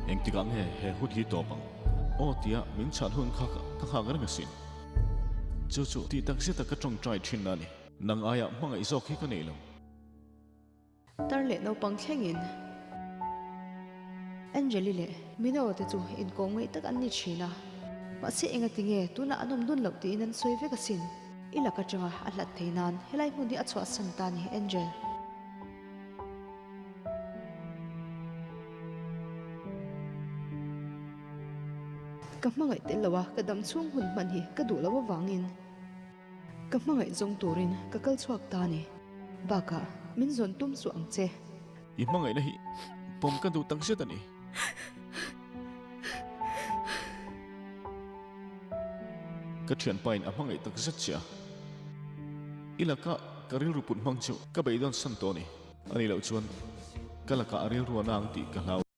Engtikah nge he hun hi tawp ang? Aw tia min chhan hun kha ka nghak reng asin. Chu chu tih tak zeta ka tawngtai thin a ni. Nang aia hmangaih zawk hi ka nei lo. Tar leh naupang thlengin Angeli leh Mino te chu inkawm ngaih tak an ni thin a, mahse engati nge tunah an awm dun loh tiin an sawi vek asin. I lak atanga a hlat thei nan helai hmun hi a chhuahsan ta ni Angel. Ka hmangaih tel lo a, ka dam chhung hun hman hi ka duh loh avangin ka hmangaih zawng turin ka kal chhuak ta a ni. Bakah, min zawn tum suh ang che. I hmangaihna hi pawm ka duh takzet a ni. Ka thianpain a hmangaih takzet che a. I laka ka rilru put hmang chu ka beidawn san tawh a ni. A nih loh chuan ka lakah a rilru a nang tih ka hlau.